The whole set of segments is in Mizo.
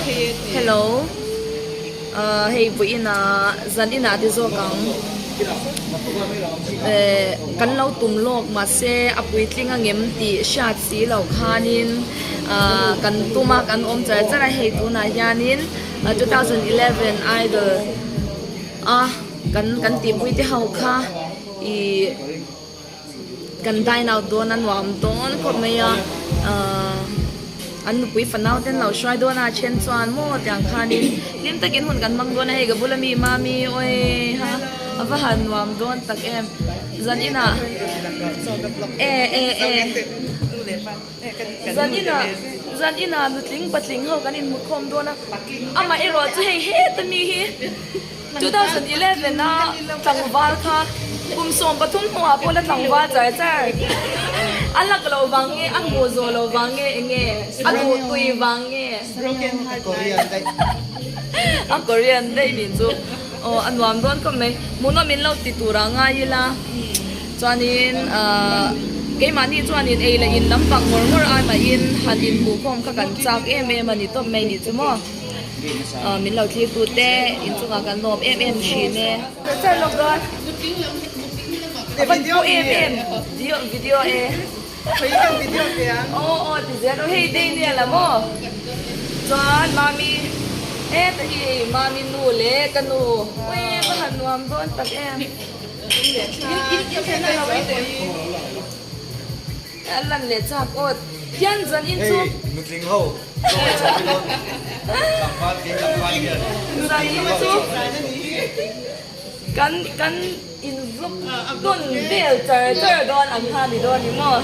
Hello ahh hei vawiin ah zan inah ti zawk ang ehh kan lo tum lawk mahse a puitling a ngem tih hriat si loh khanin ahh kan tum a kan awm char char a hei tunah hianin 2011 idol a kan kan tihpui te ho kha ihh. Kan dine out dawn a nuam dawn khawp mai a ahh an nupui fanau te an lo hruai dawn a then chuan maw tiang khanin hlim takin hun kan hmang dawn a hei ka bula mi mami awi ha a va han nuam dawn tak em zan inah e e e zan inah zan inah nutling patling ho kan inhmu khawm dawn a amaherawh chu hei heta mi hi. 2011 a tlangval kha kum 13 hnuah pawh la tlangval char char a lak loh vang nge a hmuh zawh loh vang nge eng nge a duh tui vang nge a Korean daih nih chu aw a nuam dawn khawp mai hmuhnawm in lo ti tur ah ngai ila chuanin ahh keimahni chuanin ei leh in lampang ngawr ngawr ai mahin han inhmuhkhawm kha kan chak em em a ni tawp mai nih chu maw. Min lo thlir tu te inchungah kan lawm em em thin e. Video em em video video e. Aw aw ti zel aw hei day nia la maw. Chuan mami heta hi hei mami nu leh ka nu ui va han nuam dawn tak em. A lan leh chak awt hian zan in chu. Hei nutling ho chaw ei chho dawn tlangval kei tlangval hian Zan in chu kan kan in vlog tawn vel char char dawn ang kha ni dawn ni maw.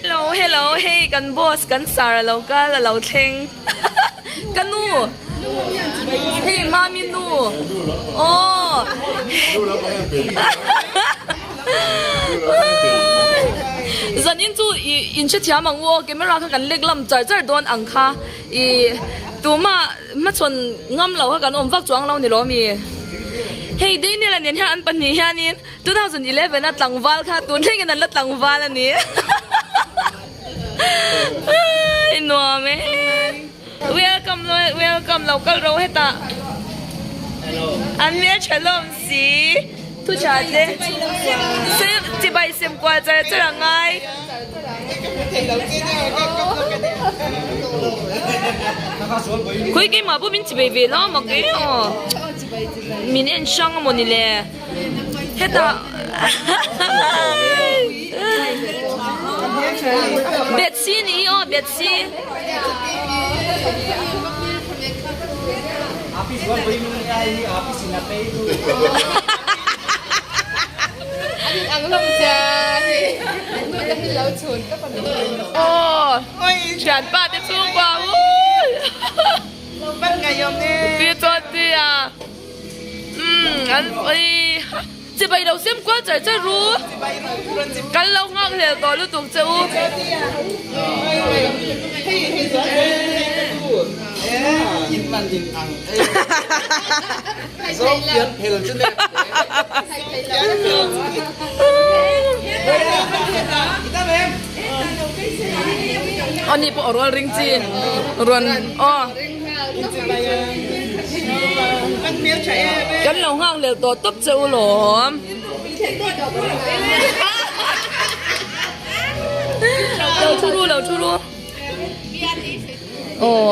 Hello hello hei kan boss kan sir a lo kal a lo thleng ka nu hei mami nu aw. Zanin chu i inhrethiam ang u aw, camera kha kan lek lam char char dawn ang kha i tuma hmachhawn ngam lo kha kan awm vak chuang lo ni lo mi. Hei Daniel-a nen hian an pahnih hianin 2011 a tlangval kha tun thlengin an la tlangval a ni. Nuam e. Welcome welcome lo kal ro hetah an hmel tha hlawm si thu tha te sem chibai sem kual char char a ngai khawi keimah pawh min chibai ve lo mak e aw min en hrang a mawni le hetah Betsy nih hi aw Betsy. Aw thianpa te chhungkua ui ti chuan ti a umm an ui Chibai lo sem kual char char ru. Kan lo nghak hlel tawh lutuk che u. Ani pawh a rual ring chi rawn aw. Kan lo nghak leh tawh tawp che u lawm. Lo thu ru lo thu ru. Aw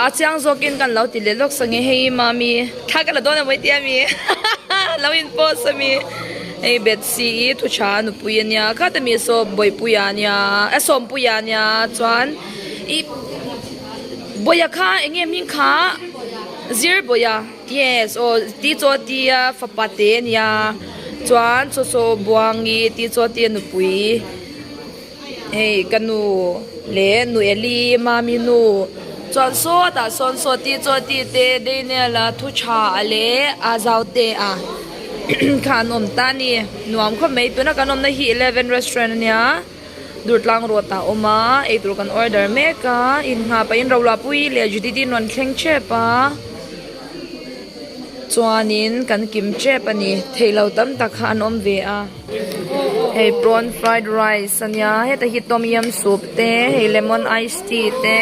a chiang zawkin kan lo ti leh lawk sange hei mami thla ka la dawn a mawi tia mi lo in post a mi hei Betsy i thu tha nupui a nia khata mi saw Bawihpuia a nia a Sawmpuia a nia chuan i Bawia kha eng nge hming kha zir bawia yes aw ti chaw tia fapa te a nia chuan chaw chaw buangi ti chaw tia nupui hei ka nu leh nu eli mami nu chuan sawtah sawn saw ti chaw ti te Daniel a thu tha a leh a zau te a kha an awm ta a ni nuam khawp mai tuna kan awmna hi eleven restaurant a nia. Durtlang rawt ah a awm a, eitur kan order mek a, inngah pahin Roluahpui leh Judith-i an rawn thleng tep a, chuanin kan kim tep a ni, theih lo tam tak kha an awm ve a, hei prawn fried rice a nia, heta hi tom yum soup te, hei lemon ice tea te.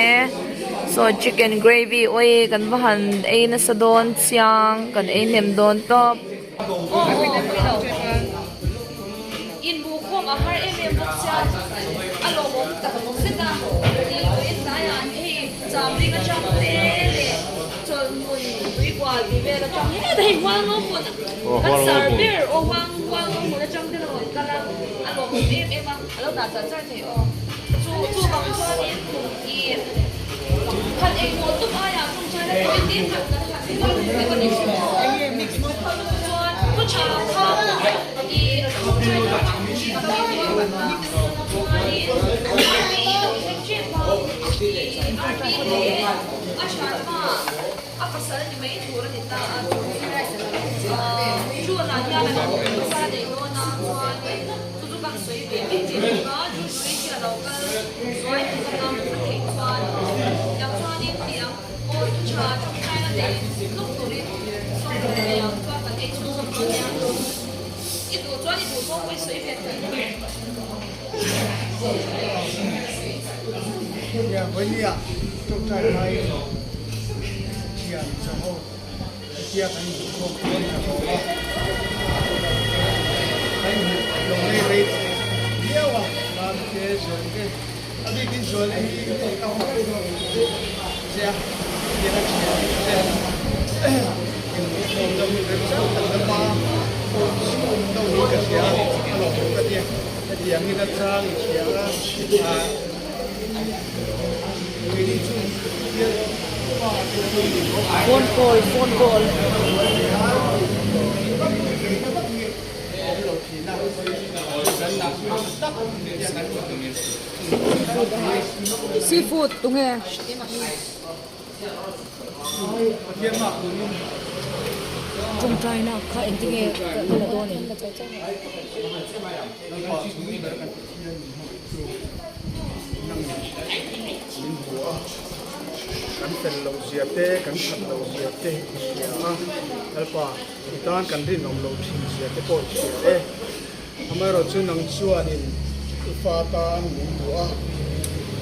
Saw chicken gravy awi kan va han ei nasa dawn chiang kan ei hnem dawn tawp. Inbuhkhawm a har em em bawk sia a lawmawm tak zet a tih tuin tlaiah hei cham ring atang te leh chawlhhmun tuikual tih vel atang heta hei hualngo hmun kan sar ber aw huang hualngo hmun atang ten a rawn kal a a lawmawm em em a a lo dah char char thei aw chu chuvang chuanin ih han engmaw tum aiah tum chuan a tawi te han kan han ti a ni chu chuan thu tha kha ih china ram chuanin army lo thleng tep a ih army leh a thianpa a pasal ni mai tur a ni ta a June ah hian a lo pasal a neih dawn a chuanin chu chu kan sawi ve bik ve bawk a June tui khi a lo kal zuai thei bawk a a theih chuan tiang chuanin tih ang aw thu tha tawngtaina nei tluk turin sawm kan nei ang chuan kan ei chhung zawk dawn nia i duh chuan i duh zawng pawh i sawi ve thei. Vawinia tawngtai laiin thian chaho hetia kan inhmuhkhawm dawn ta lo a, kan inhmuh lo rei rei viau a, Lamte Zualte a bikin Zualte hi ka hmuh che a, hetiang a thian te inhmuhkhawm deuh hi remchang tak lama deuh hi ka hria a, a lawmawm ka ti a. Hetiangin a chang i hria a, keini chu hian pa te chu Phone call, phone call. Seafood tunge? Tawngtaina kha engtinge ka la dawn em? Kan fel loh zia te, kan that loh zia te i hria a, Lalpa i tan kan rinawm loh thin zia te pawh i hria e. Amaherawhchu nang chuanin i fa tan min duh a,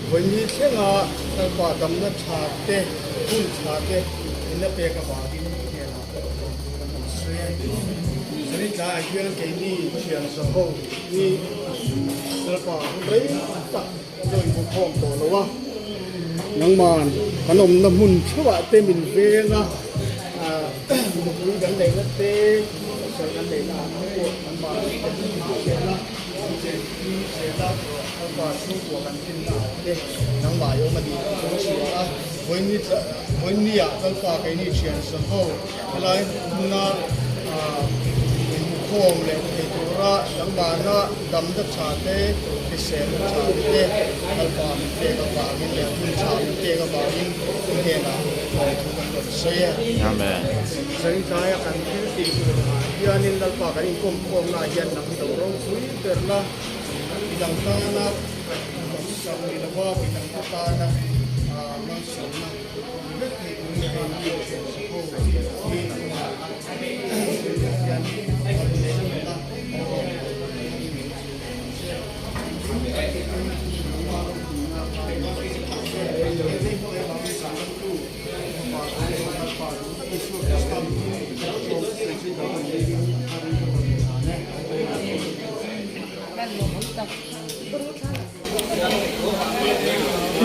vawini thlenga Lalpa damna tha te, hun tha te min la pek avangin i hnenah kan rawn sawi a. Zanin tlaiah hian keini thian zaho hi Lalpa hun rei tak kan lo inbukhawm tawh lo a, nangman kan awmna hmun theuhah te min veng a, nupui kan neihna te, pasal kan neihna ah te pawh kan mahni te min zel a, min chenpui zel a, Lalpa chhungkua kan rinna ah te nangmah i awm a ni tih kan hria a, vawiin vawiin ah Lalpa keini thian zaho helai hmuna inhmukhawm leh thei tura nangmahna damna tha te, hriselna tha te Lalpa min pek avangin leh hun tha min pek avangin i hnenah lawmthu kan rawn sawi e. Amen. Zangtlaia kan thil tih turah hianin Lalpa kan inkawmkhawmnaah hian nang lo ropui berna midang tana sak ni lova midangte tana malsawmna ni vek thei turin keini ho hi nangmah hian malsawmna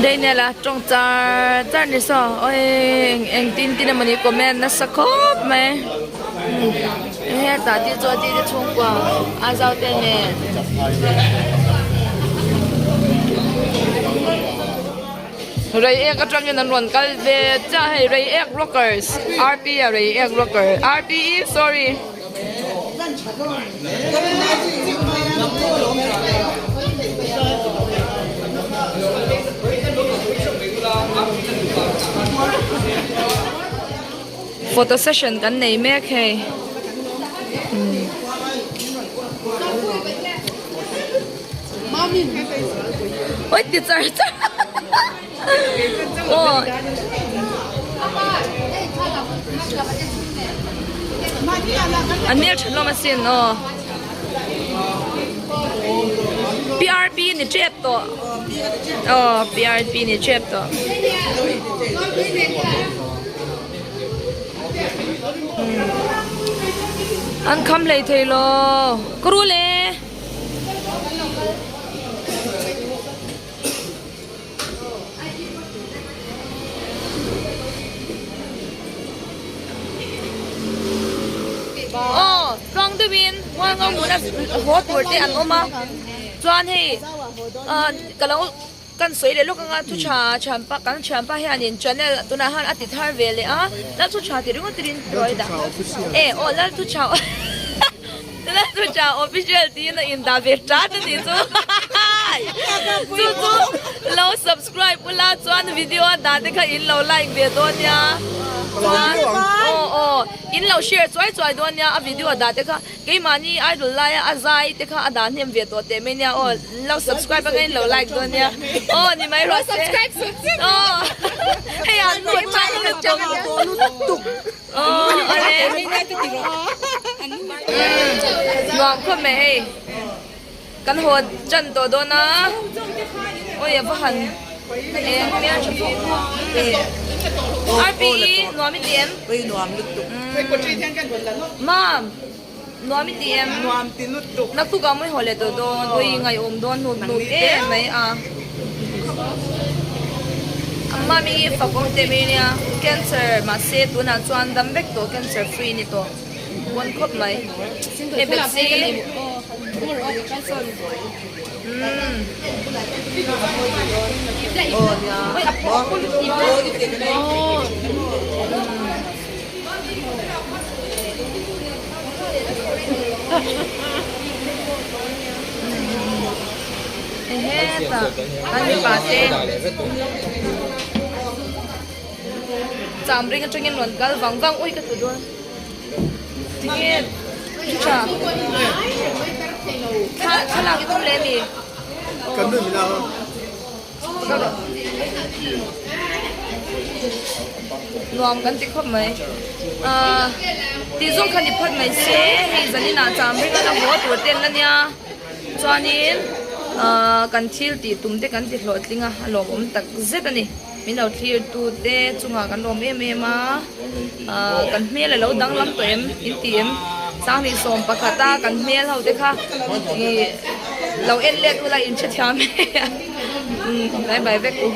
Daniel-a tawng char char ni saw awi engtin tin emawni comment nasa khawp mai hetah te chuan tite chhungkua a zau te nen. Reiek atangin an rawn kal ve chiah hei Reiek Rockers R P a Reiek Rocker R P E sorry. Photo session kan nei mek hei. Oi ti char char. Aw. An hmel tha hlawm asin aw. PRP ni tep tawh. Aw PRP ni tep tawh. An kham hlei thei lo. Ka ru le. Aw tluang deuhin hualngo hmuna haw tur te an awm a chuan hei ah ka lo kan sawi leh lawk anga thu tha thianpa kan thianpa hianin channel tunah hian a ti thar ve leh a lal thu tha tih ringawt tiin ruai dah e aw lal thu tha lal thu tha official tiin a indah ve tat a nih chu chu chu lo subscribe ula chuan video a dah te kha in lo like ve dawn nia chuan aw aw in lo share chuai chuai dawn nia a video a dah te kha Keimahni idol laia a zai te kha a dah hnem ve tawh teh mai nia aw lo subscribe anga in lo like dawn nia aw ni mai rawh se aw hei an nu chang lutuk aw ale nuam khawp mai hei kan haw chan tawh dawn a awi a va han eng hmel tha phawk RPE nuam i ti em? Mam, nuam i ti em? Nuam ti lutuk. Naktuk ah mawi haw leh tawh dawn, ui ngaihawm dawn hnuk hnuk em mai a. Mami hi fak awm teh mai nia, cancer mahse tunah chuan dam vek tawh, cancer free ni tawh, pawn khawp mai. Hei Betsy. Umm. Ui a pawh Ehe tah an mipa te cham ring atangin rawn kal vang vang ui ka tlu dawn tinge thu tha thla thlalak i tum leh ami Nuam kan ti khawp mai. Ahh tih zawng kha ni phawt mai se hei zanin ah cham ring a la haw tur te an la nia chuanin ahh kan thil tih tum te kan ti hlawhtling a a lawmawm tak zet a ni. Min lo thlir tu te chungah kan lawm em em a ahh kan hmel a lo danglam tawh em in ti em 2011 a kan hmel ho te kha ih lo en let ula in hrethiam em umm bye bye vek u.